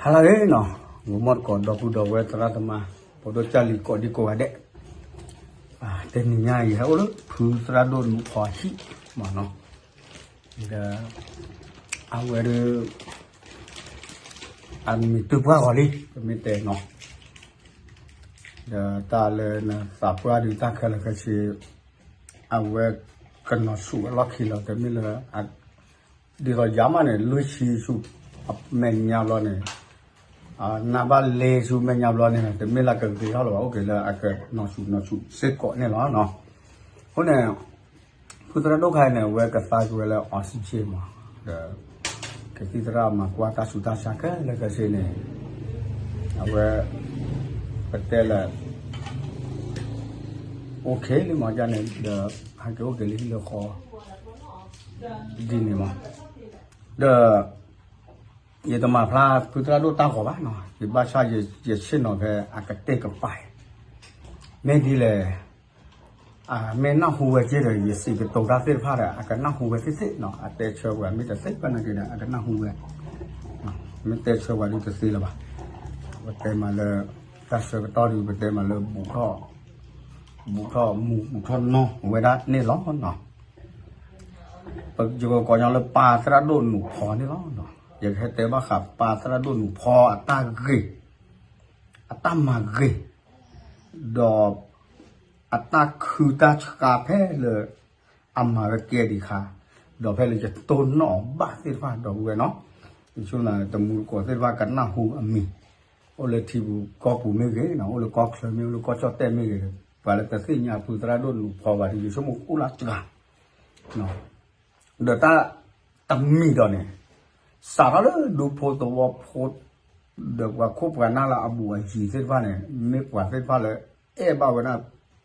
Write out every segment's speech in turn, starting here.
ဟါလၢအဂ့ၤနီၤ, ဂီၤမီၢ်တကိး ဒီပုၢ်ဒီဝဲၢ်သရၣ်သမါ ဖိဒိၣ်ကၢ်လံၤကိးဒံကိးဂၤဒဲး, တနံၤညါအံၤ ဟဲအိၣ်လၢဖုသရၣ်ဒိၣ်နူးဖီဟံၣ်မးနီၤ, ဒီး အဝဲဒၣ် အမံၤတုၤပှၢ်ဂီၤလံ ပမ့ၢ်တဲနီၤ, ဒီးတၢ်လၢနသးပှၢ်ဒုးတၢ်ခဲလၢာ်ခဲဆ့ အဝဲကနီၤဆူၣ်အလီၢ်ခံလီၤ တမ့ၢ်လၢ ဒ်သိးယၤမးန့ၣ် လွံၢ်ဆံဆူမဲာ်ညါဘျီန့ၣ်, နၢ်ဘၣ်လ့ဆူမဲာ်ညါဘျီန့ၣ် တမ့ၢ်လၢကဂ့ၤထီၣ်လၢၤဘၣ် အိၣ်က့ၤလၢအကနီၤဆူၣ်နီၤဆူၣ်စ့ၢ်ကီးန့ၣ်လီၤ. အဃိန့ၣ် ဖုသရၣ်ဒိၣ်ခါအံၤန့ၣ် အဝဲကသါက့ၤဝဲလၢ oxygen မး, ဒီး ကသံၣ်သရၣ်မၤကွၢ်တၢ်ဆူးတၢ်ဆါခဲလၢာ်ခဲဆ့န့ၣ် အဝဲ ပတဲလၢ OK လံမး ယန့ၣ် ဒီး ဟဲက့ၤအိၣ်က့ၤလၢဟံၣ်လၢဃီ ဒ်န့ၣ်မး, ဒီး ယတမၤဖျါဖုသရၣ်ဒိၣ်တၢ်ဂီၤဘၣ်နီၤ, ယဘၣ်ဆၣ်ယဆ့ၣ်နီၤဖဲအကတဲာ်ကပၤအံၤ, မ့ၢ်ဒ်လဲၣ် မ့ၢ်နၢ်ဟူဝဲက့ဒီး ယစံးကတိၤတၢ်သ့ၣ်တဖၣ်ဒီး အကနၢ်ဟူဝဲသ့ၣ်သ့ၣ်နီၤ, အတဲဆၢပှၤမ့ၢ်တသ့ဘၣ်နာ်က့ဒီး အကနၢ်ဟူဝဲ, မ့ၢ်တဲဆၢပှၤဒ်တသ့လၢၤဘၣ်, ပတဲမးလၢ တၢ်ဆၢကတီၢ်ဒုး ပတဲမးလၢ ဘူးထီၣ်မူ ဘူးထီၣ်နီၢ်ဝဲဒၣ်န့ၣ်လီၤနီၤ. ယကကိးညီလၢပၢ်သရၣ်ဒိၣ်နူးဖီန့ၣ်လီၤ. ယကဟဲတဲဘၣ်ဃးပၢ်သရၣ်ဒိၣ်နူးဖီအတၢ်ဂ့ၤ, အတၢ်မၤဂ့ၤ, ဒီး အတၢ်ခုတၢ်ဆှါဖဲလၢ အမၤဝဲကဲဒံးခါ, ဒီးဖဲလၢယတိၢ်နီၣ်အီၤဘၣ်သ့ၣ်တဖၣ်ဒီပုၢ်ဝဲၢ်နီၤ, ယဆိနၤတမူတကိးသ့ၣ်တဖၣ်ကနၢ်ဟူအမံၤ, အိၣ်လၢထံပူၤကီၢ်ပူၤမ့ၢ်ဂ့ၤ, အိၣ်လၢကီၢ်ချၢမ့ၢ်ဂ့ၤ, အိၣ်လၢကီၢ်ကၠီၣ်တဲၣ်မ့ၢ်ဂ့ၤ, ပှၤလၢတသ့ၣ်ညါဖုသရၣ်ဒိၣ်နူးဖီဘၣ်ဒီး ယဆိကမိၣ်အိၣ်လၢစှၤ ဒီးတၢ်တမံၤဒီးန့ၣ်, စးထီၣ်လၢဒူဖိသဝီဖိ ဒီးပှၤခိၣ်ပှၤနၢ်လၢအဘူးအယံၤသ့ၣ်တဖၣ်န့ၣ် မ့ၢ်ပှၤသ့ၣ်တဖၣ်လၢ အဲၣ်ဘၣ်ဝဲဒၣ်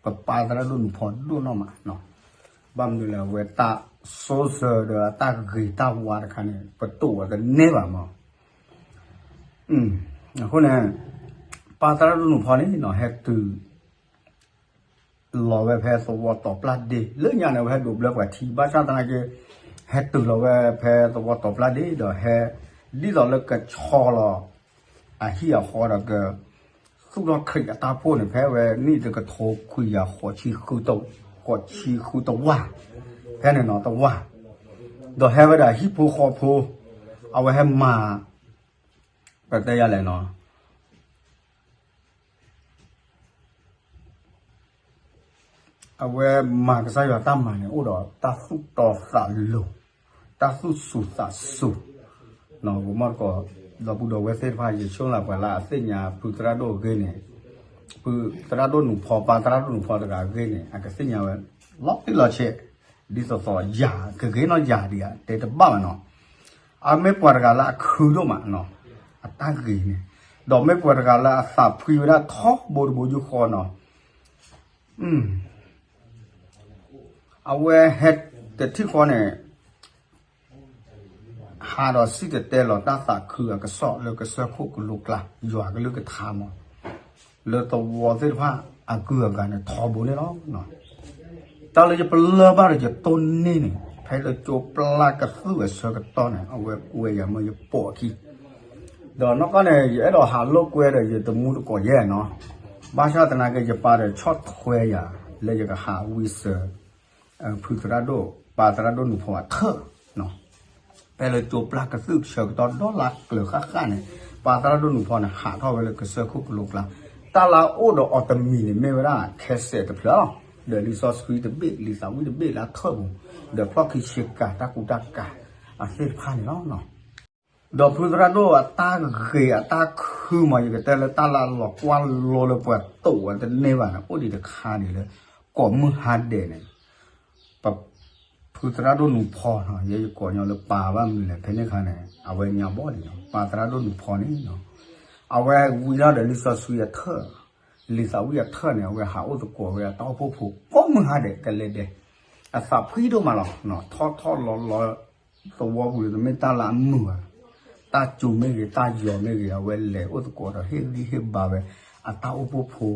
ပပၢ်သရၣ်ဒိၣ်နူးဖီဒိၣ်နီၢ်မး, ဘၣ်မနုၤလဲၣ် အဝဲတၢ်စိစၢၤဒီးအတၢ်ဂ့ၤတၢ်ဝါတခါန့ၣ် ပတိၢ်ဝဲတန့ၢ်ဘၣ်မး, အဃိန့ၣ် ပၢ်သရၣ်ဒိၣ်နူးဖီန့ၣ်နီၤ ဟဲတုၤ လီၤဝဲဖဲသဝီတီၤပျၢ်ဒ့ လၢညါန့ၣ် အဝဲဟဲဒိးဘျၢပှၤထံ ဘၣ်ဆၣ်သနာ်က့ ဟဲတုၤလီၤဝဲဖဲသဝီတီၤပျၢ်ဒ့ဒီးဟဲ ဒ်သိးလၢကဆီလီၤ အဟံၣ်အဃီဒီးက သူၣ်ထီၣ်ခရံာ်အတၢ်ဖှိၣ်န့ၣ် ဖဲဝဲနံၣ်တကထိခွံကယၤ ဃိးဆံဃုတဝၢ် ဖဲန့ၣ်နီၤ တဝၢ် ဒီးဟဲဝဲဒၣ်ဟံၣ်ဖိဃီဖိ အဝဲဟဲမၤ ပတဲယၤလဲၣ်နီၤ အဝဲမၤကစၢ်ယွၤတၢ်မၤန့ၣ် အိၣ်ဒီးတၢ်သူၣ်တီသးလိၤ, တၢ်သူၣ်စူၤသးစူၤ, ဂီၤမီၢ်တကိး ဒီပုၢ်ဒီဝဲၢ်သ့ၣ်တဖၣ် ယဆိကမိၣ်ပှၤလၢအသ့ၣ်ညါဖုသရၣ်ဒိၣ်အဂ့ၢ်န့ၣ်, ဖုသရၣ်ဒိၣ်နူးဖီ ပၢ်သရၣ်ဒိၣ်နူးဖီတဂၤအဂ့ၢ်န့ၣ် အကသ့ၣ်ညါဝဲ လီၤတံၢ်လီၤဆဲး, ဒ်သိးသိးယၤကဂ့ၤနီၢ်ယၤဒံးဧါ တဲတဘၣ်ဘၣ်နီၤ, အမ့ၢ်ပှၤတဂၤလၢအခုဒိၣ်မးနီၤ, အတၢ်ဂ့ၤန့ၣ်, ဒီးမ့ၢ်ပှၤတဂၤလၢအသးဖှံဝဲဒၣ်ထီဘိတဘိယူၢ်ဃီနီၤ အဝဲဟဲတထံၣ်ဃီန့ၣ် ဟးဒီးစံၣ်တဲၤတဲလီၤတၢ်သးခုအကစီၣ် လၢကစၢၢ်ခိၣ်ကလိကျါ ယွၤကလုၢ်ကထါမး လၢသဝီသ့ၣ်တဖၣ်အကုၢ်အဂၤန့ၣ် ထီဘိန့ၣ်လီၤ. တၢ်လၢယပလၢၢ်ဘၣ်ဒီးယတိၢ်န့ၢ်န့ၣ် ဖဲလၢကၠိပျၢ်ကသုၣ်အဆၢကတီၢ်န့ၣ် အဝဲကွဲယၤမ့ၢ်ယပိာ်အခံ ဒီးနီၢ်ကီၢ်န့ၣ် ယအဲၣ်ဒိးဟးလိာ်ကွဲဒီးယတမူတကိးယဲၢ်နီၤ, ဘၣ်ဆၣ်သနာ်က့ယပၢ်ဒီးဆီၣ်ထွဲယၤ လၢယကဟးဝံစၢၤ ဖုသရၣ်ဒိၣ် ပၢ်သရၣ်ဒိၣ်နူးဖီအထၢၣ် ဖဲလၢကၠိပျၢ်ကသုၣ်ဆၢကတီၢ်ဒီလါကျၢၤဃၣ်ဃၣ်န့ၣ် ပၢ်သရၣ်ဒိၣ်နူးဖီန့ၣ် ဟးထီၣ်ဝဲလၢကစၢၢ်ခိၣ်ကလိကျါ, တၢ်လၢအအိၣ်ဒီးအီၤတမံၤန့ၣ် မ့ၢ်ဝဲဒၣ်ခဲစဲးတဖျၢၣ်လီၤ. ဒီးလံာ်စီဆှံတဘ့ၣ် လံာ်သးဝံၣ်တဘ့ၣ်လၢအထၢၣ်ပူၤ, ဒီးဖျီၣ်ခံဆ့ကၤတၢ်ကူတၢ်ကၤအသ့ၣ်တဖၣ်န့ၣ်လီၤ. ဒီးဖုသရၣ်ဒိၣ်အတၢ်ဂ့ၤအတၢ်ခုမး ယကတဲလၢတၢ်လၢအလီၤကွၢ်လိလၢပှၤတိာ်ဝဲတန့ၢ်ဘၣ်န့ၣ် အိၣ်ဒံးတခါန့ၣ်လၢ ကိးမုၢ်ဟါဒဲးန့ၣ် ပ ဖုသရၣ်ဒိၣ်နူးဖီနီၤ ယဲယကိးညီလၢပၢ်ဘၣ်မနုၤလဲၣ် ဖဲန့ၣ်အခါန့ၣ် အဝဲညါဘီၣ်လံနီၤ ပၢ်သရၣ်ဒိၣ်နူးဖီန့ၣ်နီၤ အဝဲဝံၤလီၤဒီးလံာ်စီဆှံအထၢၣ် လံာ်သးဝံၣ်အထၢၣ်န့ၣ် အဝဲဟးအိၣ်သကိးဝဲအတၢ်အိၣ်ဖှိၣ်ဖိကိးမုၢ်ဟါဒဲးကလဲၤဒဲး အသးဖှံဒိၣ်မးလီၤ ထီၣ်ထီၣ်လီၤလီၤ သဝီပူၤန့ၣ် တမ့ၢ်တၢ်လၢအမုာ်ဘၣ် တၢ်စူၤမ့ၢ်ဂ့ၤ တၢ်ယီၤမ့ၢ်ဂ့ၤ အဝဲလဲၤအိၣ်သကိးဒီးဟ့ၣ်ဂံၢ်ဟ့ၣ်ဘါဝဲ အတၢ်အိၣ်ဖှိၣ်ဖိ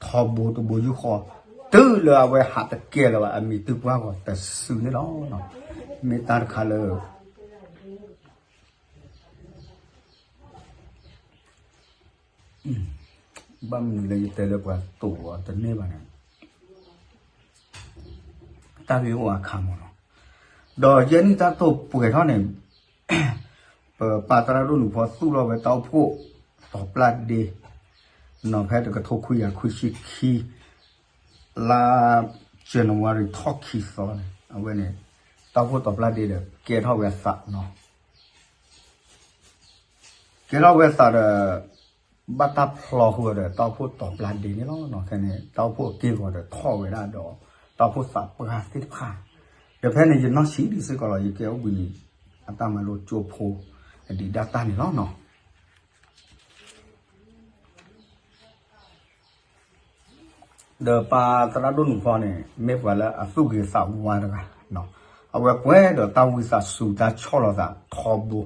ထီဘိတဘိယူၢ်ဃီ တုၤလၢအဝဲဟးတကဲလၢၤဘၣ် အမံၤတုၤပှၢ်ဂီၤတစုန့ၣ်လီၤ. မ့ၢ်တၢ်တခါလၢ ဘၣ်မနုၤလၢယတဲလၢပှၤတိာ်အီၤတန့ၢ်ဘၣ်န့ၣ်, တၢ်ဂ့ၢ်အိၣ်အခါမးလီၤ. ဒီးယဲန့ၣ်တၢ်တိာ်ပှဲၤထီၣ်န့ၣ်, ပပၢ်သရၣ်ဒိၣ်နူၤဖီသူၣ်ထီၣ်ဝဲတၢ်အိၣ်ဖှိၣ်တီၤပျၢ်ဒ့, နီၤဖဲတကထိခွံကယၤခွံဆံခံ လါ January ထီၣ်ခံသီန့ၣ် အဝဲန့ၣ် တၢ်အိၣ်ဖှိၣ်တီၤပျၢ်ဒ့ဒီး ကဲထီၣ်ဝဲအသးနီၤ ကဲထီၣ်ဝဲသးဒီး ဘၣ်တၢ်ဖျီဃုာ်ဒီးတၢ်အိၣ်ဖှိၣ်တီၤပျၢ်ဒ့န့ၣ်လီၤ. ခဲန့ၣ် တၢ်အိၣ်ဖှိၣ်အက့ၢ်အဂီၤဒီးထီၣ်ဝဲဒၣ်ဒီး တၢ်အိၣ်ဖှိၣ်သးပှၢ်သ့ၣ်တဖၣ်, ဒီးဖဲန့ၣ်ယနီၢ်ဆံးဒံးစ့ၢ်ကီးလီၤ. ယကဲအိၣ်ဘှံးနံၤ အတၢ်မၤလိကၠိဖိ အဒံးဒၣ်တၢ်န့ၣ်လီၤနီၤ. ဒီးပၢ်သရၣ်ဒိၣ်နူၤဖီန့ၣ် မ့ၢ်ပှၤလၢအသူၣ်ဂ့ၤသးဝါတဂၤ, အဝဲပှဲၤဒီးတၢ်ဝံသးစူၤတၢ်ဆီၣ်လီၤသးထီဘိ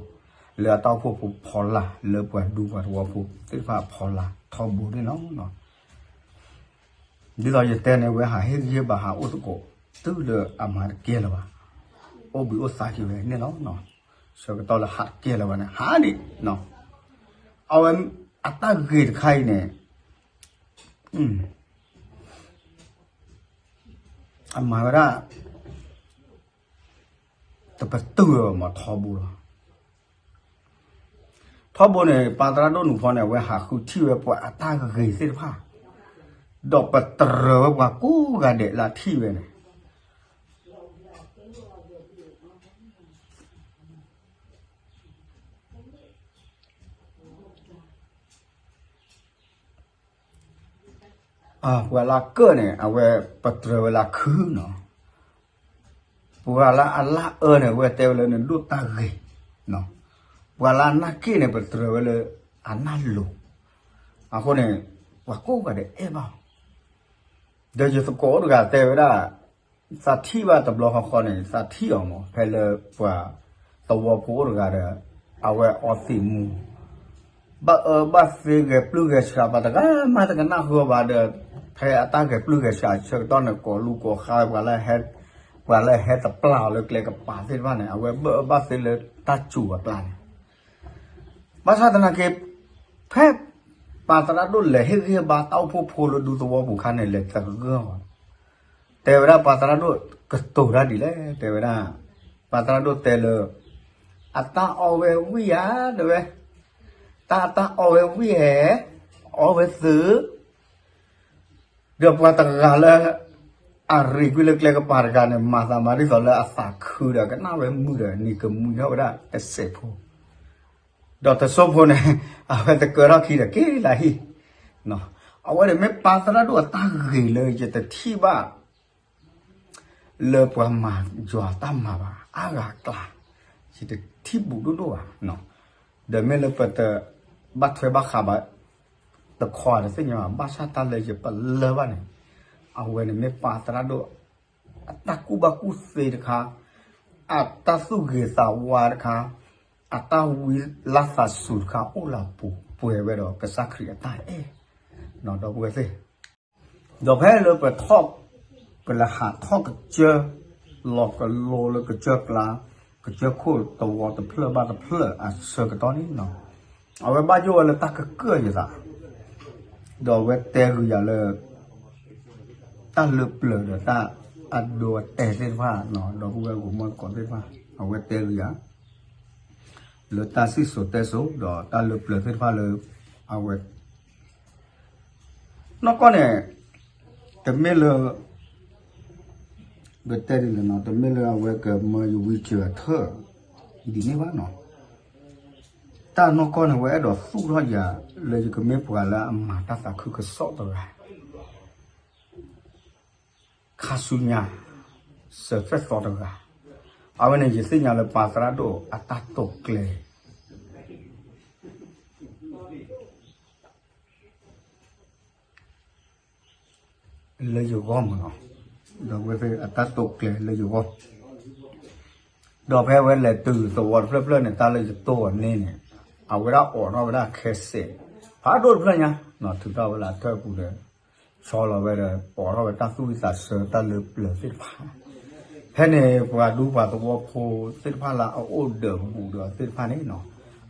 လၢအတၢ်အိၣ်ဖှိၣ်ဖိဖီလာ် လၢပှၤဒူပှၤသဝီဖိသ့ၣ်တဖၣ်အဖီလာ်ထီဘိန့ၣ်လီၤ. ဒ်သိးယတဲန့ၣ် အဝဲဟးဟ့ၣ်ဂံၢ်ဟ့ၣ်ဘါဟးအိၣ်သကိး တုၤလၢအမၤတကဲလၢၤဘၣ်, အိၣ်ဘှံးအိၣ်သါက့ၤဝဲန့ၣ်လီၤ. ဆၢကတီၢ်လၢဟးတကဲလၢၤဘၣ်န့ၣ် ဟးဒံး, အဝဲအတၢ်ဂ့ၤတခါအံၤန့ၣ် အမၤဝဲဒၣ် တပတုာ်ဝဲဘၣ်မးထီဘိလီၤ. ထီဘိန့ၣ် ပၢ်သရၣ်ဒိၣ်နူၤဖီန့ၣ် အဝဲဟးဃုထံၣ်ဝဲပှၤအတၢ်ဂ့ၤသ့ၣ်တဖၣ်, ဒီးပတြၢၤဝဲပှၤကိးဂၤဒဲးလၢအထံၣ်ဝဲန့ၣ် ပှၤလၢအကၢၣ်န့ၣ် အဝဲပတြၢၤဝဲလၢအခုနီၤ, ပှၤလၢအလၢအအၢန့ၣ် အဝဲတဲဝဲလၢနဒိၣ်တၢ်ဂ့ၤ, ပှၤလၢအနၢ်က့ၣ်န့ၣ် ပတြၢၤဝဲလၢအနၢ်လိၤ, အဃိန့ၣ် ပှၤကိးဂၤဒဲးအဲၣ်ဘၣ်အီၤ, ဒီးယသကိးအိၣ်တဂၤတဲဝဲဒၣ် သးထံၣ်ဘၣ်တဘျီဃီဃီန့ၣ် သးထံၣ်အီၤမး ဖဲလၢပှၤသဝီဖိအိၣ်တဂၤဒီး အဝဲအီသံးမူၤ ဘၣ်အၢဘၣ်သီဂဲၤပျုၢ်ဂဲၤဆှး ပှၤတဂၤမးတကနၣ်ဃုအီၤဘၣ်ဒီး ဖဲအတၢ်ဂဲၤပျုၢ်ဂဲၤဆှးဆၢကတီၢ်န့ၣ် ကိးလူၤကိးဃါဝဲ ပှၤလၢဟဲတပျၢ်အီၤလၢကျဲကပၤသ့ၣ်တဖၣ်န့ၣ် အဝဲဘၣ်အၢဘၣ်သီလၢတၢ်စူၤအကျါန့ၣ် ဘၣ်ဆၣ်သနာ်က့ ဖဲပၢ်သရၣ်ဒိၣ်လဲၤဟ့ၣ်ဂံၢ်ဟ့ၣ်ဘါတၢ်အိၣ်ဖှိၣ်ဖိလၢဒူသဝီပူၤခါန့ၣ် လဲၤသဂၢၢ်အီၤ, တဲဝဲဒၣ်ပၢ်သရၣ်ဒိၣ်ကတိၤတၢ်ဒ်လဲၣ် တဲဝဲဒၣ်, ပၢ်သရၣ်ဒိၣ်တဲလၢ အတၢ်အီဝဲဝံၣ်ဧါ တဲဝဲ, တၢ်အတၢ်အီဝဲဝံၣ်ဧါ, အီဝဲသုး ဒီးပှၤတဂၤလၢ အရ့ကွံာ်လၢကျဲကပၤတဂၤန့ၣ် မၤသးမၤဒ်သိးလၢအသးခုဒီး ကနၣ်ဝဲမုာ်ဒီး နံၤကမှံထီၣ်ဝဲဒၣ်တစဲးဖိ, ဒီးတစိၢ်ဖိန့ၣ် အဝဲသကၢထီၣ်ခံဒီးက့ၤလၢဟံၣ်, အဝဲန့ၣ်မ့ၢ်ပၢ်သရၣ်ဒိၣ်အတၢ်ဂ့ၤလၢယတထံၣ်ဘၣ် လၢပှၤမၤယွၤတၢ်မၤဘၣ် အါဂၤအကျါ, ယတထံၣ်ဘူးဒိၣ်ဒိၣ်ဘၣ်, ဒီးမ့ၢ်လၢပတဘၣ်ထွဲဘၣ်ဃးဘၣ် တခီတသ့ၣ်ညါဘၣ် ဘၣ်ဆၣ်တၢ်လၢယပလၢၢ်ဘၣ်န့ၣ်, အဝဲန့ၣ်မ့ၢ်ပၢ်သရၣ်ဒိၣ် အတၢ်ကူၣ်ဘၣ်ကူၣ်သ့တခါ, အတၢ်သူၣ်ဂ့ၤသးဝါတခါ, အတၢ်ဝံလၢသးစူၤတခါ အိၣ်လၢပူၤပှဲၤဝဲဒီးကစၢ်ခရံာ်အတၢ်အဲၣ်, ဒီပုၢ်ဝဲၢ်သ့ၣ် ဒီးဖဲလၢပထီၣ် ပလဲၤဟးထီၣ်ကစၢၢ် လီၤကလိလၢကစၢၢ်ကျါ ကစၢၢ်ခိၣ်သဝီတဖျၢၣ်ဘၣ်တဖျၢၣ်အဆၢကတီၢ်န့ၣ်လီၤ, အဝဲဘၣ်ယိၣ်ဝဲလၢတၢ်ကကၢၢ်ယသး, ဒီးအဝဲတဲဂုာ်ယၤလၢ တၢ်လၢပျၢၤဒီးတၢ်အဒိအတဲာ်သ့ၣ်တဖၣ် ဒီပုၢ်ဝဲၢ်ဂီၢ်မုၢ်သကိးသ့ၣ်တဖၣ် အဝဲတဲဂုာ်ယၤ လၢတၢ်စံၣ်စိၤတဲစိၤ ဒီးတၢ်လၢပျၢၤသ့ၣ်တဖၣ်လၢ အဝဲ နီၢ်ကီၢ်န့ၣ် တမ့ၢ်လၢ ပတဲဒ်လဲၣ်နီၤ တမ့ၢ်လၢအဝဲကမၢယဝံစၢၤအထၢၣ် ဒ်န့ၣ်ဘၣ်နီၤ, တၢ်နီၢ်ကီၢ်န့ၣ် အဝဲအဲၣ်ဒိးသူၣ်ထီၣ်ယၤ လၢယကမ့ၢ်ပှၤလၢအမၤတၢ်သးခုကစီၣ်တဂၤ ခါဆူညါ စၢၤသွဲၣ်သီတဂၤ, အဝဲန့ၣ်ယသ့ၣ်ညါလၢပၢ်သရၣ်ဒိၣ်အတၢ်တိာ်ကျဲၤ လၢယဂီၢ်မးနီၤ, ဒီးအဝဲသ့ၣ်အတၢ်တိာ်ကျဲၤလၢယဂီၢ်, ဒီးဖဲအဝဲလဲၤတုၤသဝီတဖျၢၣ်ဖျၢၣ်န့ၣ် တၢ်လၢယတိၢ်အီၤန့ၣ်န့ၣ် အဝဲဒၣ်အိးထီၣ်ဝဲဒၣ်ခဲစဲး ဖးဒိၣ်တဖျၢၣ်ညါ, ထုးထီၣ်ဝဲလၢအထၢၣ်ပူၤဒီး ဆီလီၤဝဲဒီး အိးထီၣ်ဝဲတၢ်သူၣ်ဝံၣ်သးဆၢတၢ်လၢပျၢၤသ့ၣ်တဖၣ်, ဖဲန့ၣ်ပှၤဒူပှၤသဝီဖိသ့ၣ်တဖၣ်လၢအအိၣ်ဒၢးဘူးဒီးသ့ၣ်တဖၣ်န့ၣ်နီၤ,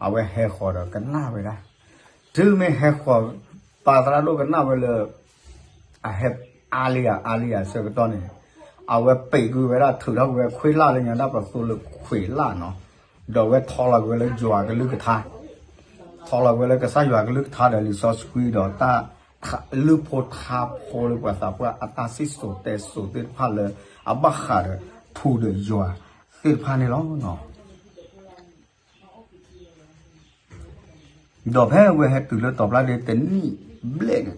အဝဲဟဲဃီၤဒီးကနၣ်ဝဲဒၣ်, တုၤမ့ၢ်ဟဲဃီၤ ပၢ်သရၣ်ဒိၣ်ကနၣ်ဝဲလၢ အဟဲအါလံဧါ အါလံဧါဆၢကတီၢ်န့ၣ်, အဝဲပံးကွံာ်ဝဲဒၣ်ထုးထီၣ်ကွံာ်ဝဲခွံလၢ်လၢညါဒၣ်ပသိလၢခွံလၢ်နီၤ, ဒီးအဝဲထီလီၤကွံာ်ဝဲလၢယွၤကလုၢ်ကထါ, ထီလီၤကွံာ်ဝဲလၢကစၢ်ယွၤကလုၢ်ကထါဒီးလံာ်စီဆှံဒီးတၢ် လုၢ်ဖိထါဖိလၢပှၤသးပှၢ်အတၢ်စံၣ်စိၤတဲစိၤသ့ၣ်တဖၣ်လၢ အဘၣ်ဃးဒီးထူဒီးယွၤသ့ၣ်တဖၣ်န့ၣ်လီၤ. ဒီးဖဲအဝဲဟဲတုၤလၢတီၤပျၢ်ဒ့တနံၣ်ဘျဲၣ်န့ၣ်,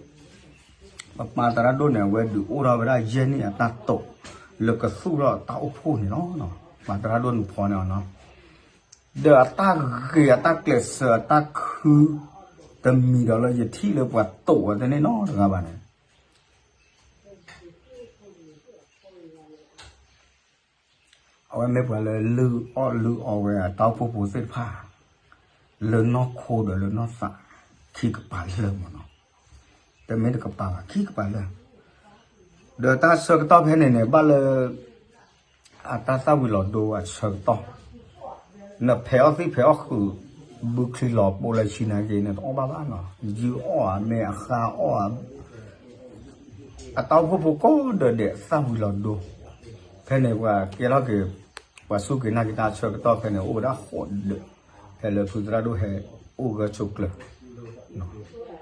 ပပၢ်သရၣ်ဒိၣ်န့ၣ် အဝဲဒုးအိၣ်ထီၣ်ဝဲဒၣ်ယဲၢ်နံၣ်အတၢ်တိာ် လၢကသူၣ်ထီၣ်တၢ်အိၣ်ဖှိၣ်န့ၣ်လီၤ. ပၢ်သရၣ်ဒိၣ်နုာ်ဖီန့ၣ်လီၤ. ဒီးအတၢ်ဂ့ၤအတၢ်ကျဲးစၢးအတၢ်ခု တမံၤဒီးလၢယထံၣ်လၢပှၤတိာ်ဝဲတန့ၢ်နီတဂၤဘၣ်န့ၣ် အဝဲမ့ၢ်ပှၤလၢလုၢ်အီၣ်လုၢ်အီဝဲအတၢ်အိၣ်ဖှိၣ်ဖိသ့ၣ်တဖၣ် လၢနီၢ်ခိဒီးလၢနီၢ်သး ခံကပၤလၢာ်မ့ၢ်နီၤ, တမ့ၢ်တကပၤဘၣ် ခံကပၤလၢာ်, ဒီးတၢ်ဆၢကတီၢ်ဖဲန့ၣ်န့ၣ် ဘၣ်လၢ အတၢ်သၣ်ဝံၤလီၤဒိအဆၢကတီၢ်, နဖဲးအီၣ်သံၣ်ဖဲးအီၣ်ဃုာ် ဘုချံလီၤပိလၢဆံနၤက့ၤန့ၣ် တအီၣ်ဘၣ်ဘၣ်နီၤ, ယုၢ်အီၣ်ဧါ မ့ၢ်အဃါအီၣ်ဧါ အတၢ်အိၣ်ဖှိၣ်ဖိကိးဒၢးဒဲးသၣ်ဝံၤလီၤဒိ, ဖဲန့ၣ်ပှၤကဲထီၣ်က့ၤ ပှၤစူၢ်က့ၤနာ်က့ၤတၢ်ဆၢကတီၢ်ဖဲန့ၣ် အိၣ်ဝဲဒၣ်ဃိးဒၢး, ဖဲလၢဖုသရၣ်ဒိၣ်ဟဲအိၣ်ဂၢၢ်ဆိးကျၢၤ,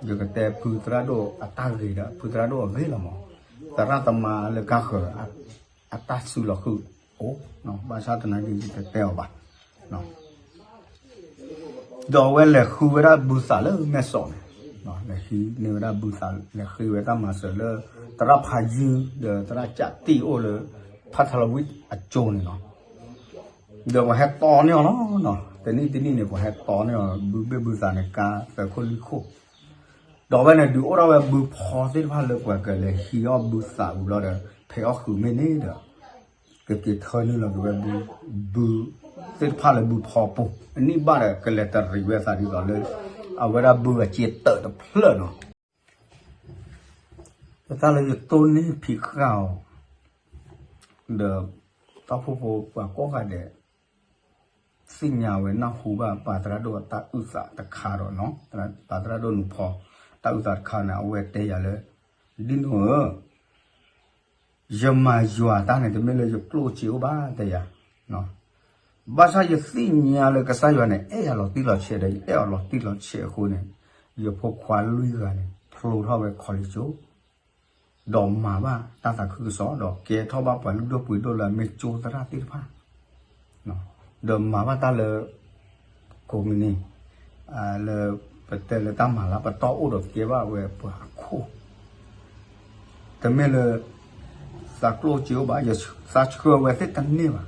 ယကတဲဖုသရၣ်ဒိၣ်အတၢ်ဂ့ၤဒီး ဖုသရၣ်ဒိၣ်အဂ့ၤလီၤမး, သရၣ်သမါလၢကါဃၢၤ အတၢ်စုလီၤဃုာ်အိၣ်, ဘၣ်ဆၣ်သနာ်က့ယတတဲအီၤဘၣ် ဒီးအဝဲလဲၤဃုဝဲဒၣ်ဘုသးလၢမဲၢ်စီးန့ၣ်, လဲၤဃုန့ၢ်ဝဲဒၣ်ဘုသး လဲၤဃ့ဝဲတၢ်မၤစၢၤလၢ သရၣ်ဖးယုၢ် ဒီးသရၣ်ကၠးတံၢ်အိၣ်လၢ ဖးထလဝံၣ်အကၠိန့ၣ်လီၤ. ဒီးပှၤဟဲတီန့ၢ်အီၤလီၤ, တနံၣ်တနံၣ်န့ၣ် ပှၤဟဲတီန့ၢ်အီၤ ဘုဘ့ၣ်ဘုသးန့ၣ် ကါသၢခိၣ်လွံၢ်ခိၣ်, ဒီးအဝဲန့ၣ်ဒုးအိၣ်ထီၣ်ဝဲဘုဖီသ့ၣ်တဖၣ်လၢပှၤကလဲၤဟံးအီၣ်ဘုသးဝံၤဘျီဒီး ဖဲးအီၣ်ဃုာ်မ့ၢ်န့ၣ်ဒီး ကက့ၤထၢနုာ်လီၤက့ၤဝဲဘု ဘုသ့ၣ်တဖၣ်လၢဘုဖီပူၤ အနံၣ်ဘၣ်ဒီး ကလဲၤတရံးဝဲသးဒ်သိးလၢ အဝဲဒၣ်ဘုအစ့တၢးတဖျၢၣ်နီၤ. ပတၢ်လၢယတိၢ်နီၣ်ဖံးဃာ်အီၤ ဒီး တၢ်အိၣ်ဖှိၣ်ဖိပှၤကိးဂၤဒဲး သ့ၣ်ညါဝဲနၢ်ဟူဘၣ်ပၢ်သရၣ်ဒိၣ်အတၢ်အုၣ်သးတခါဒီးနီၤ, ပၢ်သရၣ်ဒိၣ်နုာ်ဖီ တၢ်အုၣ်သးတခါန့ၣ် အဝဲတဲယၤလၢ ဒ်နီၢ်ဧၢ ယမၤယွၤတၢ်န့ၣ် တမ့ၢ်လၢယကျိၣ်စ့အိၣ်ဘၣ်တဲယၤ, ဘၣ်ဆၣ်ယသ့ၣ်ညါလၢကစၢ်ယွၤန့ၣ် အဲၣ်ယၤလီၤတံၢ်လီၤဆဲးဒီး ယအဲၣ်အီၤလီၤတံၢ်လီၤဆဲးအဃိန့ၣ်, ယဖိခွါလွံၢ်ဂၤန့ၣ် ဖျိထီၣ်ဝဲ college ဒီးမၤဘၣ်တၢ်သးခုကစီၣ် ဒီးကဲထီၣ်ဘၣ်ပှၤလုၢ်ဒိၣ်ပှ့ၤဒိၣ်လၢအမ့ၢ်ကၠိသရၣ်သ့ၣ်တဖၣ် ဒီးမၤဘၣ်တၢ်လၢ ကိးမုၢ်နံၤ လၢ ပတဲလၢတၢ်မၤလၢပတီၢ်အိၣ်ဒီးကဲဘၣ်ဝဲပှၤအခိၣ်, တမ့ၢ်လၢ သးကျိၣ်စ့အိၣ်ဘၣ်, သးဆှၢဝဲသ့ၣ်တန့ၢ်ဘၣ်,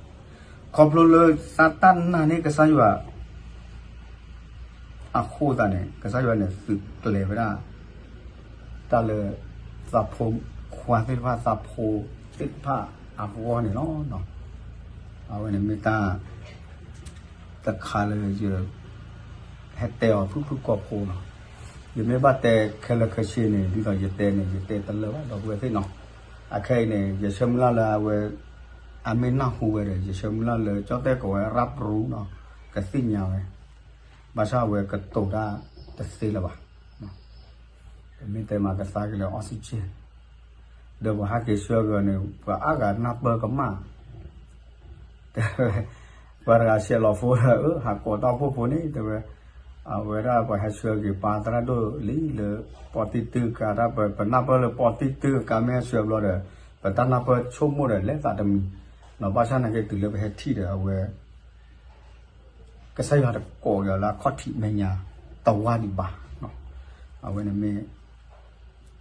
ခီဖျိလၢသးတၢ်နာ်န့ၢ်ကစၢ်ယွၤ အဃိသတးန့ၣ် ကစၢ်ယွၤန့ၣ်သုးကျဲၤဝဲဒၣ် တၢ်လၢ သးဖိခွါသ့ၣ်တဖၣ် သးဖိသ့ၣ်တဖၣ်အဂီၢ်န့ၣ်လီၤ. အဝဲန့ၣ်မ့ၢ်တၢ် တခါလၢယ ဟဲတဲအီၤဖုၣ်ဖုၣ်ကိာ်ဖိနီၤ, ယမ့ၢ်ဘၣ်တဲခဲလၢာ်ခဲဆ့န့ၣ် ဒ်သိးယတဲန့ၣ် ယတဲတလၢာ်ဘၣ်ဒီပုၢ်ဝဲၢ်သ့ၣ်နီၤ, အခဲအံၤန့ၣ် ယဆၢမုၢ်လၢ်လၢအဝဲ အမ့ၢ်နၢ်ဟူဝဲဒီး ယဆၢမုၢ်လၢ်လၢကၠီၣ်တဲၣ်ကိးဝဲရၢ်ပရူနီၤ, ကသ့ၣ်ညါဝဲ, ဘၣ်ဆၣ်အဝဲကတိၤတၢ်တသ့လၢၤဘၣ် ပမ့ၢ်တဲမၤကသါက့ၤလၢ oxygen ဒီးပှၤဟးက့ၤဆှၢက့ၤအီၤန့ၣ် ပှၤအါဂၤနၢ်ပၢၢ်ကမၣ်, တဲဝဲ, ပှၤတဂၤဆဲးလီၤဖိဒီး အၢ ဟးကိးတၢ်အိၣ်ဖှိၣ်ဖိန့ၣ် တဲဝဲ, အဝဲဒၣ်ပှၤဟဲဆှၢက့ၤပၢ်သရၣ်ဒိၣ်လံလၢ ပီၣ်တံၢ်တုကါတၢ် ပနၢ်ပၢၢ်လၢပီၣ်တံၢ်တုကါမ့ၢ်ဟဲဆှၢဘျီဒီး ပတၢ်နၢ်ပၢၢ်ဆိကမိၣ်ဒီးလဲၤသးတမံၤ, ဘၣ်ဆၣ်နာ်က့တုၤလၢပဟဲထံၣ်ဒီးအဝဲ ကစၢ်ယွၤတကိးက့ၤအီၤလၢအခီၣ်ထံးမဲာ်ညါ တဝါဒံးဘၣ်, အဝဲန့ၣ်မ့ၢ်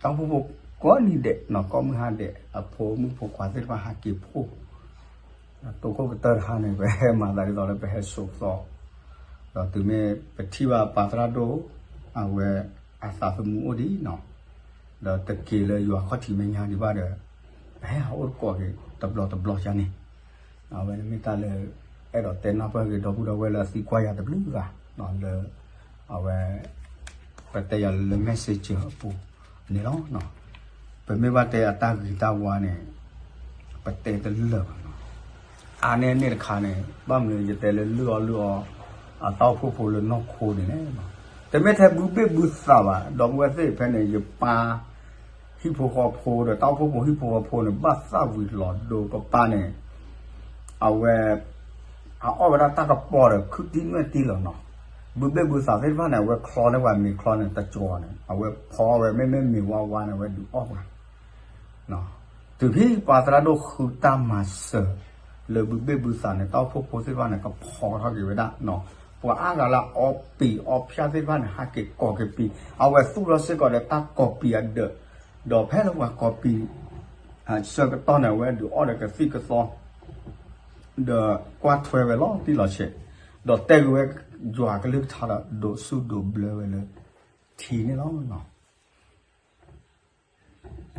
တၢ်အိၣ်ဖှိၣ်ဖိကိးနံၤဒဲးနီၤ ကိးမုၢ်ဟါဒဲး အဖိမုၣ်ဖိခွါသ့ၣ်တဖၣ်ဟးက့ၤဖှိၣ်, ဒီးတိခိၣ်ကတၢၢ်တဟါန့ၣ် ပဟဲမၤသးဒ်သိးလၢပဟဲစိာ်သီ, ဒီးတုၤမ့ၢ်ပထံၣ်ဘၣ်ပၢ်သရၣ်ဒိၣ် အဝဲအသးသမူအိၣ်ဒံးနီၤ, ဒီးတက့ၤလၢယွၤခီၣ်ထံးမဲာ်ညါဒံးဘၣ်ဒီး ပဟဲဟးအိၣ်တကိးက့ၤတဘျီတဘျီယါန့ၣ်, အဝဲန့ၣ်မ့ၢ်တၢ်လၢ အဲၣ်ဒိးတဲနၢ်ပၢၢ်က့ၤဒီပုၢ်ဒီဝဲၢ်လၢအသံကွၢ်ယၤတဘျုးဂၤလၢ အဝဲ ပတဲယၤလၢ messenger အပူၤန့ၣ်လီၤ. ပမ့ၢ်ဘၣ်တဲအတၢ်ဂ့ၤတၢ်ဝါန့ၣ် ပတဲတလၢာ်ဘၣ်နီၤ. အါန့ၢ်န့ၣ်တခါန့ၣ် ဘၣ်မနုၤယတဲလၢလုၢ်အီလုၢ်အီ အတၢ်အိၣ်ဖှိၣ်ဖိလၢနီၢ်ခိန့ၣ်လဲၣ်နီၤ. တမ့ၢ်ထဲဘုဘ့ၣ်ဘုသးဘၣ် ဒီပုၢ်ဝဲၢ်သ့ၣ် ဖဲန့ၣ် ယပၢ် ဟံၣ်ဖိဃီဖိဒီး တၢ်အိၣ်ဖှိၣ်ဖိဟံၣ်ဖိဃီဖိန့ၣ် ဘၣ်သၣ်ဝံၤလီၤဒိ ပပၢ်န့ၣ် အဝဲ အအီၣ်ဝဲဒၣ်တၢ်ကပီၤဒီး ခုၣ်တံၢ်နွဲၣ်တံၢ်လီၤနီၤ. ဘုဘ့ၣ်ဘုသးသ့ၣ်တဖၣ်န့ၣ် အဝဲချီန့ၢ်ပှၤမ့ၤချီန့ၣ် တကီၤန့ၣ် အဝဲဖီဝဲ မ့မ့ၢ်မ့ၤဝါဝါန့ၣ် အဝဲဒုးအီၣ်ပှၤ တုၤဖဲပၢ်သရၣ်ဒိၣ်ဃုတၢ်မၤစၢၤ လၢဘုဘ့ၣ်ဘုသးန့ၣ် တၢ်အိၣ်ဖှိၣ်ဖိသ့ၣ်တဖၣ်န့ၣ် ကဖီထီၣ်က့ၤဝဲဒၣ်နီၤ. ပှၤအါဂၤလၢအီပံၤအီဖၠၣ်သ့ၣ်တဖၣ်န့ၣ် ဟးက့ၤကိးက့ၤပံၤ အဝဲသူၣ်ထီၣ်စ့ၢ်ကီးဒီးတၢ်ကိးပံၤအဒၢး ဒီးဖဲလၢပှၤကိးပံၤ ဆၢကတီၢ်န့ၣ် အဝဲဒုးအီၣ်ဒီးကသံၣ်ကသီ ဒီးကွၢ်ထွဲဝဲလီၤတံၢ်လီၤဆဲး ဒီးတဲက့ၤဝဲယွၤကလုၢ်ကထါဒီး ဒိးဆူၣ်ဒိးဘျၢဝဲလၢထံန့ၣ်လီၤ.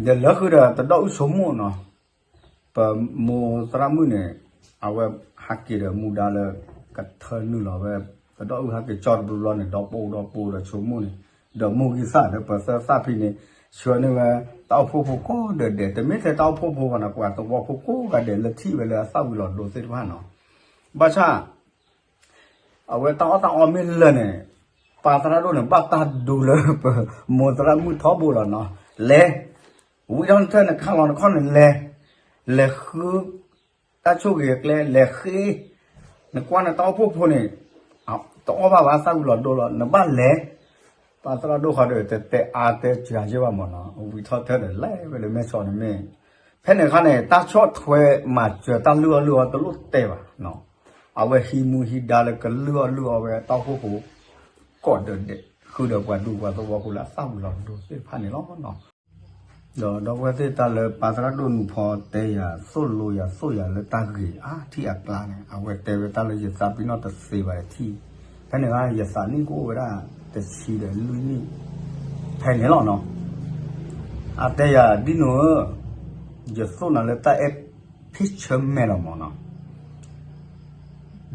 ဒီးလၢဃုာ်ဒီးတဒီအုၣ်ဆိကမိၣ်နီၤ, ပမိၢ်သရၣ်မုၣ်န့ၣ် အဝဲဟးက့ၤဒီးမူဒါလၢ ကထၢနုာ်လီၤဝဲ တဒီအုၣ်ဟဲက့ၤကၠီတဘျီဘျီန့ၣ် ဒီးပိဒီးပိဒီးဆိကမိၣ်န့ၣ်, ဒီးမိၢ်ဂံၢ်သၣ်ဒီးပသၢသၣ်ဖံန့ၣ် ဆှၢန့ၢ်ဝဲ တၢ်အိၣ်ဖှိၣ်ဖိကိးဂၤဒဲး, တမ့ၢ်ထဲတၢ်အိၣ်ဖှိၣ်ဖိဘၣ်နီၤ, ပှၤသဝီဖိကိးဂၤဒဲးလၢထံၣ်ဝဲလၢအသၣ်ဝံၤလီၤဒိသ့ၣ်တဖၣ်နီၤ. ဘၣ်ဆၣ် အဝဲတၢ်အီၣ်တၢ်အီမ့ၢ်လၢာ်န့ၣ် ပၢ်သရၣ်ဒိၣ်န့ၣ် ဘၣ်တၢ်ဒိလၢပမိၢ်သရၣ်မုၣ်ထီဘိလီၤနီၤ. လဲၤ ဝံထီၣ်နထၢၣ်န့ၣ် ခးလီၤနခီၣ်န့ၣ်လဲၤ, လဲၤဃု တၢ်ဆိၣ်ဂ့ၤအကျဲ လဲၤဃ့, နကွၢ်နတၢ်အိၣ်ဖှိၣ်ဖိန့ၣ် တအီၣ်ဘၣ်ဘၣ် သၣ်ဝံၤလီၤဒိလီၤ နဘၣ်လဲၤ. ပၢ်သရၣ်ဒိၣ်ဃီဒီး တတဲအါတဲစှၤယဲၢ်ဘၣ်မးနီၤ, ဝံထီၣ်ထၢၣ်ဒီးလဲၤဝဲလၢမဲၢ်ဆီးန့ၣ်မ့ၢ်, ဖဲန့ၣ်အခါန့ၣ် တၢ်ဆီၣ်ထွဲမၤစၢၤတၢ်လုၢ်အီၣ်လုၢ်အီတလိၣ်တဲဘၣ်နီၤ, အဝဲဟံးမူဟံးဒါလၢကလုၢ်အီၣ်လုၢ်အီဝဲတၢ်အိၣ်ဖှိၣ်ဖိ ကိးဂၤဒဲး ဃုာ်ဒီးပှၤဒူပှၤသဝီဖိလၢအသၣ်ဝံၤလီၤဒိသ့ၣ်တဖၣ်န့ၣ်လီၤ. ဒီးဒီပုၢ်ဝဲၢ်သ့ၣ် တၢ်လၢပၢ်သရၣ်ဒိၣ်နုာ်ဖီတဲယၤ သိၣ်လိယၤသိၣ်ယၤလၢတၢ်ဂ့ၤအါထံၣ်အကျါန့ၣ် အဝဲတဲဝဲတၢ်လၢယသးပ့ၤနီၣ်တသ့ဘၣ်တထံၣ်, ဖဲန့ၣ်အခါ ယသးနံၣ်ကအိၣ်ဝဲဒၣ်တဆံဒီးလွံၢ်နံၣ် ဖဲန့ၣ်လီၤနီၤ. အတဲယၤ ဒ်နိဧၢ, ယသိၣ်နၤလၢတၢ်အဲၣ်ဖ့ၣ်ဆၢမဲာ်လီၤမး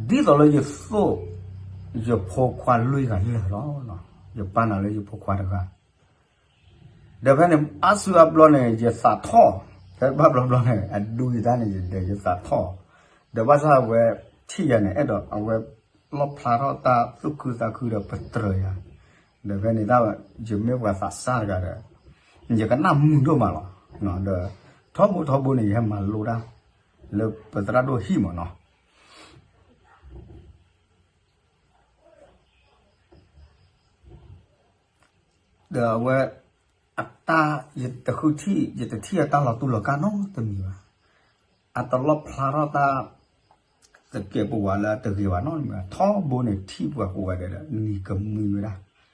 နီၤ. ဒ်သိးလၢယသိၣ် ယဖိခွါလွံၢ်ဂၤလၢာ်လီၤ. ယပာ်နၤလၢယဖိခွါတဂၤ ဒီးဖဲန့ၣ် အါစုအါဘျီန့ၣ် ယသးထီၣ်, ဖဲဘၣ်ဘျီဘျီန့ၣ် အဒူယတၢ်န့ၣ် ယဒဲးယသးထီၣ်, ဒီးဘၣ်ဆၣ်အဝဲထံၣ်ယၤန့ၣ် အဲၣ်ဒိးအဝဲလီၣ်ဖျါထီၣ်တၢ်သူၣ်ခုသးခုဒီးပတြၢၤယၤ, ဒီးဖဲန့ၣ်တၢ် ယမ့ၢ်ပှၤသးစၢ်တဂၤဒီး ယကနၣ်မုာ်ဒိၣ်မးလီၤ. ဒီးထီဘိထီဘိန့ၣ် ယဟဲမၤလိတၢ် လၢပသရၣ်ဒိၣ်ဟံၣ်မးနီၤ. ဒီးအဝဲ အတၢ် ယတဃုထံၣ် ယတထံၣ်အတၢ်လီၤတူၢ်လီၤကာ်နီတမံၤဘၣ်. အတလီၣ်ဖျါထီၣ်တၢ် သကဲးပဝးလၢအတဂ့ၤဘၣ်နီတမံၤဘၣ်. ထီဘိန့ၣ်ထံၣ်ပှၤကိးဂၤဒဲးဒီး နံၤကမှံဝဲဒၣ် နီၢ်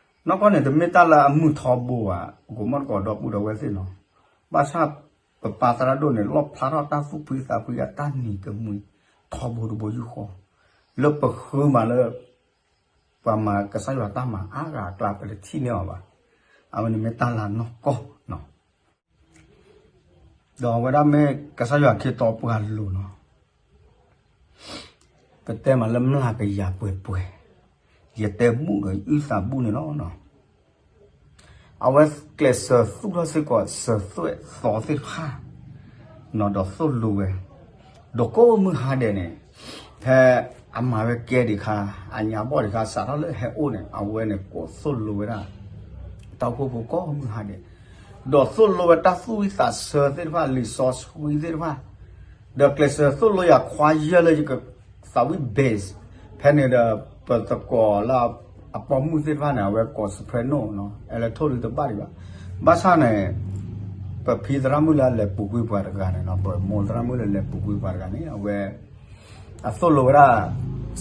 ကီၢ်န့ၣ် တမ့ၢ်တၢ်လၢအမုာ်ထီဘိဘၣ် ကမီၣ်တကိးဒီပုၢ်ဒီဝဲၢ်သ့ၣ်နီၤ. ဘၣ်ဆၣ် ပပၢ်သရၣ်ဒိၣ်န့ၣ် လီၣ်ဖျါထီၣ်တၢ်သူၣ်ဖှံသးဖှံအတၢ်နံၤကမှံ ထီဘိတဘိယူၢ်ဃီ လၢပဃုမးလၢ ပှၤမၤကစၢ်ယွၤတၢ်မၤအါဂၤအကျါ ပတထံၣ်န့ၢ်အီၤဘၣ်. အဝဲန့ၣ်မ့ၢ်တၢ်လၢနီၢ်ကီၢ်နီၤ. ဒီးအဝဲဒၣ်မ့ၢ်ကစၢ်ယွၤခ့တီပှၤလိၤနီၤ. ပတဲမးလၢမျၢ်ကယၤပှဲၤပှဲၤ, ယတဲဘူၣ်ဒီးအုၣ်သးဘူၣ်န့ၣ်လီၤ. အဝဲကျဲးစၢးသူၣ်ထီၣ်စ့ၢ်ကီးစၢၤသွဲၣ်သီသ့ၣ်တဖၣ် ဒီးသိၣ်လိဝဲ, ဒီးကိးမုၢ်ဟါဒဲးန့ၣ် ဖဲအမၤဝဲကဲဒံးခါ အညါဘီၣ်ဒံးခါ စးထီၣ်လၢဟဲအိၣ်န့ၣ် အဝဲန့ၣ်ကိးသိၣ်လိဝဲဒၣ် တၢ်အိၣ်ဖှိၣ်ဖိကိးမုၢ်ဟါဒဲး, ဒီးသိၣ်လိဝဲတၢ်သူၣ်ဝံၣ်သးဆၢသ့ၣ်တဖၣ် လံာ်စီဆှံသ့ၣ်တဖၣ်, ဒီးကျဲးစၢးသိၣ်လိယၤခွါယဲၢ်လၢယကသးဝံၣ် bass, ဖဲန့ၣ်ဒီး ပသကိးလၢအပိာ်မုၣ်သ့ၣ်တဖၣ်န့ၣ် အဝဲကိး soprano နီၤ, alto ဒုးတဘၣ်ဒံးဘၣ်. ဘၣ်ဆၣ်န့ၣ် ပဖံသရၣ်မုၣ်လၢအလဲၤပူၤကွံာ်ပှၤတဂၤန့ၣ်နီၤ, ပမိၢ်သရၣ်မုၣ်လၢလဲၤပူၤကွံာ်ပှၤတဂၤန့ၣ် အဝဲ အသိၣ်လိဝဲဒၣ်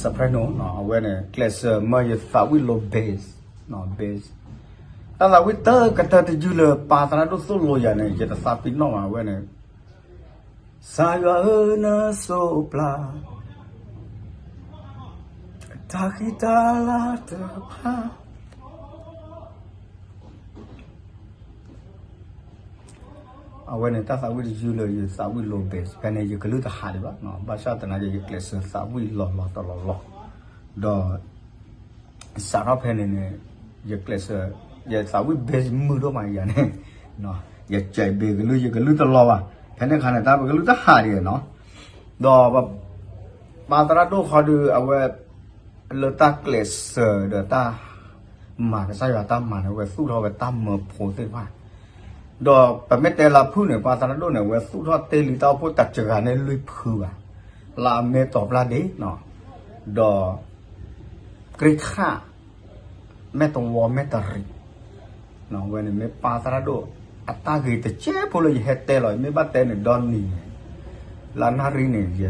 soprano နီၤ, အဝဲန့ၣ် ကျဲးစၢးမၢယသးဝံၣ်လိ bass, bass. တၢ်သးဝံၣ်တကတၢၢ်တယုၢ်လၢပၢ်သရၣ်ဒိၣ်သိၣ်လိယၤန့ၣ် ယတသးပ့ၤနီၣ်ဘၣ်ဝဲန့ၣ်, ကစၢ်ယွၤဧၢ နစိးပျၢ် တၢ်ဃံတၢ်လၤတဖၣ် အဝဲန့ၣ် တၢ်သးဝံၣ်တယုၢ်လၢယသးဝံၣ်လိ bass ဖဲန့ၣ် ယကလုၢ်တဟးဒံးဘၣ်, ဘၣ်ဆၣ်သနာ်က့ ယကျဲးစၢးသးဝံၣ်လီၤလီၤတလီၤလီၤ, ဒီး စးထီၣ်ဖဲန့ၣ်န့ၣ် ယကျဲးစၢး ယသးဝံၣ် bass မုာ်ဒိၣ်မးယၤန့ၣ်, ယစဲး bass ကလုၢ် ယကလုၢ်တလီၤဘၣ်, ဖဲန့ၣ်အခါန့ၣ် တၢ်ပကလုၢ်တဟးဒံးနီၤ, ဒီး ပၢ်သရၣ်ဒိၣ်ဃီဒုး အဝဲ လၢတၢ်ကျဲးစၢးဒီးတၢ် မၤကစၢ်ယွၤတၢ်မၤန့ၣ် အဝဲသူၣ်ထီၣ်ဝဲတၢ်မၢဖိသ့ၣ်တဖၣ်, ဒီးပမ့ၢ်တဲလၢဖုၣ်န့ၣ် ပၢ်သရၣ်ဒိၣ်န့ၣ် အဝဲသူၣ်ထီၣ်တ့ၢ်လံတၢ်အိၣ်ဖှိၣ်တစှၤန့ၣ်လွံၢ်ဖုဘၣ်, လၢအမ့ၢ်တီၤပျၢ်ဒ့ၣ်, ဒီး ကြ့ခၣ်, မဲၢ်တဝီ မဲၢ်တရံး, အဝဲန့ၣ်မ့ၢ်ပၢ်သရၣ်ဒိၣ် အတၢ်ဂ့ၤတစဲးဖိလၢယဟဲတဲလီၤ, မ့ၢ်ဘၣ်တဲန့ၣ်ဒီနံၤန့ၣ်, လၢနၣ်ရံၣ်န့ၣ် ယ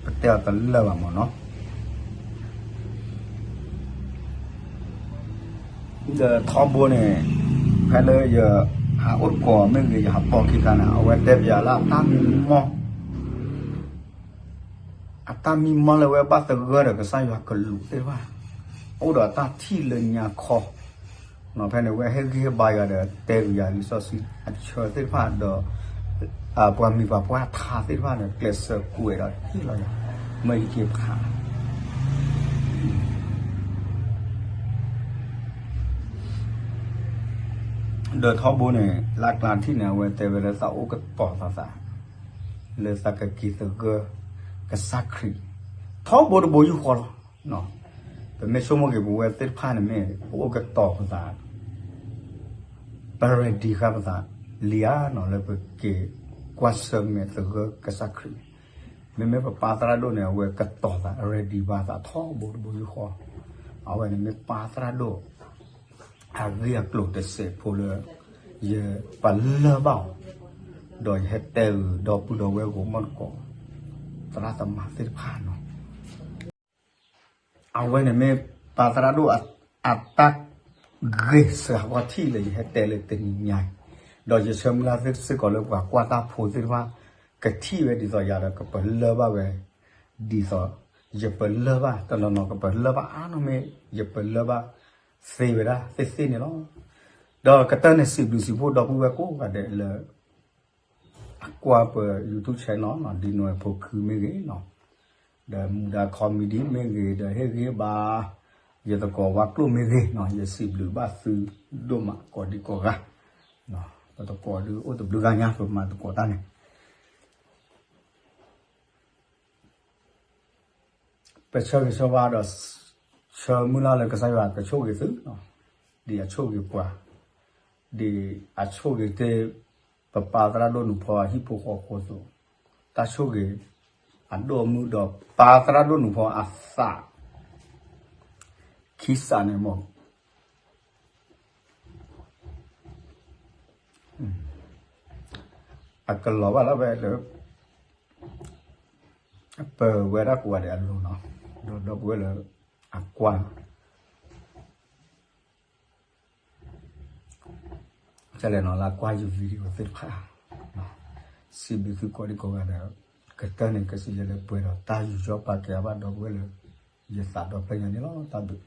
ပတဲအီၤတလၢာ်ဘၣ်မၢ်နီၤ. ဒီးထီဘိန့ၣ် ဖဲလၢယဟးအိၣ်သကိးမ့ၢ်ဂ့ၤ ယဟးပိာ်ခံခါန့ၣ် အဝဲတဲပယၤလၢအတၢ်မံမီၢ် အတၢ်မံမီၢ်လၢအဝဲဘၣ်သဂၢၢ်ဒီးကစၢ်ယွၤကလူးသ့ၣ်တဖၣ်, အိၣ်ဒီးတၢ်ထံၣ်လၢညါခီ, ဖဲန့ၣ် အဝဲဟ့ၣ်ဂံၢ်ဟ့ၣ်ဘါယၤဒီး တဲကယၤလံာ်စီဆှံအဆၢသ့ၣ်တဖၣ်ဒီး ပှၤမံၤပှၤပှၢ်ထါသ့ၣ်တဖၣ်န့ၣ် ကျဲးစၢးကွဲးဒီးဟ့ၣ်လီၤယၤ မ့ၢ်ယက့ၤဖး ဒီးထီဘိန့ၣ် လၢကျါထံၣ်န့ၣ် အဝဲတဲဝဲလၢသးအိၣ်ကတီၤသးသး လၢသးကက့ၤသဂၢၢ် ကစၢ်ခရံာ် ထီဘိတဘိယူၢ်ဃီလီၤ. ပမ့ၢ်ဆိကမိၣ်က့ၤပဝဲသ့ၣ်တဖၣ်န့ၣ်မ့ၢ် ပအိၣ်ကတီၤပသး ပ ready ဃာ်ပသးလံဧါနီၤ လၢပက့ၤကွၢ်ဆၢၣ်မဲာ်သဂၢၢ်ကစၢ်ခရံာ်န့ၣ်, မ့မ့ၢ်ပပၢ်သရၣ်ဒိၣ်န့ၣ် အဝဲကတီၤသး ready ဘၣ်သးထီဘိတဘိယူၢ်ဃီ, အဝဲန့ၣ်မ့ၢ်ပၢ်သရၣ်ဒိၣ် အဂ့ၢ်အကျိၤတစဲးဖိလၢ ယပလၢၢ်ဘၣ်အီၤ, ဒီးယဟဲတဲအုးဒီပုၢ်ဒီဝဲၢ်ဂီၢ်မီၢ်တကိး သရၣ်သမါသ့ၣ်တဖၣ်နီၤ. အဝဲန့ၣ်မ့ၢ်ပၢ်သရၣ်ဒိၣ်အတၢ်ဂ့ၢ်စှၤဂီၢ်ထံၣ်လၢယဟဲတဲလၢတနံၤညါအံၤ, ဒီးယဆၢမုၢ်လၢ်စ့ၢ်ကီးလၢပှၤကွၢ်တၢ်ဖိသ့ၣ်တဖၣ် ကထံၣ်ဝဲဒ်သိးယၤဒီးကပလၢၢ်ဘၣ်ဝဲ ဒ်သိး ယပလၢၢ်ဘၣ်တနီၤနီၤ ကပလၢၢ်ဘၣ်အါနီၢ်မ့ၢ် ယပလၢၢ်ဘၣ်သ့ဝဲဒၣ်သ့ၣ်သ့ၣ်န့ၣ်လီၤ. ဒီးကတၢၢ်န့ၣ် စံးဘျုးစံးဖှိၣ်ဒီပုၢ်ဝဲၢ်ကိးဂၤဒဲးလၢ အကွၢ်ပ YouTube channel နီၤ ဒ်နိၣ်အဲၣ်ဖိခုမ့ၢ်ဂ့ၤနီၤ, ဒီးမူဒါ comedy မ့ၢ်ဂ့ၤ ဒီးဟ့ၣ်ဂံၢ်ဘါ ယသကိးဝါကျိၣ်မ့ၢ်ဂ့ၤနီၤ ယစံးဘျုးဘၣ်သုဒိၣ်မးကိးဒံကိးဂၤ, ပသကိးဒုးအိၣ်တဘျုးဂၤညါ ပမၤသကိးတၢ်န့ၣ် ပဆၢဂ့ၤဆၢဝါဒီး ဆၢမုၢ်လၢ်လၢကစၢ်ယွၤကဆိၣ်ဂ့ၤသု, ဒ်အဆိၣ်ဂ့ၤပှၤ, ဒ်အဆိၣ်ဂ့ၤတ့ၢ် ပပၢ်သရၣ်ဒိၣ်နုာ်ဖီအဟံၣ်ဖိဃီဖိအသိး, တၢ်ဆိၣ်ဂ့ၤ အဒိၣ်အမုၢ်ဒီးပၢ်သရၣ်ဒိၣ်နုာ်ဖီအသး ခံစးန့ၣ်မ့ၢ် အကလီၤဘၣ်လၢဖဲလၢ ပဝဲဒၣ်ကိးဂၤဒဲးအလိၤနီၤ, ဒီးဒီပုၢ်ဝဲၢ်လၢအကွၢ် ကလဲၤနီၤလၢကွၢ်ယ video သ့ၣ်တဖၣ်, စံးဘျုးသုကိးဒံကိးဂၤဒီး ကတၢၢ်န့ၣ် ကစံးယဲလၢပှဲၤဒီးတၢ်ယူးယီၣ်ပာ်ကဲအဘၣ်ဒီပုၢ်ဝဲၢ်လၢ ယသးဒီဖျၢၣ်ညါန့ၣ်လီၤ. တၢ်ဘျုး